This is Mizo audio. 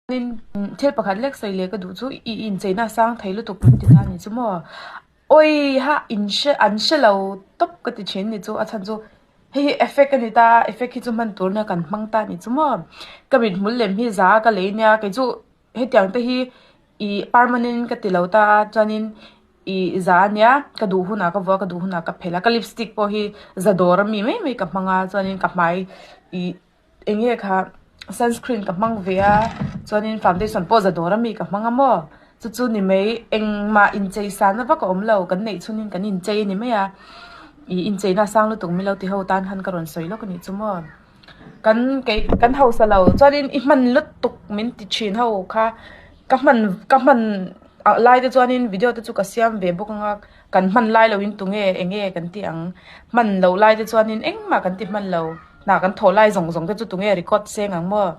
Thil pakhat lek sawi leh ka duh chu i incheina a sang thei lutuk min ti ta a ni chu maw? Awi ha in hre an hre lo tawp ka ti thin ni chu a chhan chu hei hi effect a ni ta a effect hi chu hman tur nia kan hmang ta a ni chu maw? Ka mithmul lem hi za ka lei nia kei chu hetiang te hi ih permanent ka ti lo ta a chuanin ih za a nia ka duh hunah ka vuah a ka duh hunah ka phelh a ka lipstick pawh hi za dawr ami mai mai ka hmang a chuanin ka hmai ih eng nge kha sunscreen ka hmang ve a chuanin foundation pawh za dawr ami ka hmang a maw chu chu ni mai engmah inchei sahna vak a awm lo kan neih chhunin kan inchei a ni mai a ih incheina a sang lutuk milo ti ho tan khan ka rawn sawi lawk a nih chu maw. Kan kei kan hausa lo chuanin i hman lutuk min ti thin ho kha ka hman ka hman ah lai te chuanin video te chu ka siam ve bawk ang a kan hman lai loin tunge eng nge kan tih ang hman loh lai te chuanin engmah kan ti hman lo hna kan thawh lai zawng zawng te chu tunge record seng ang maw.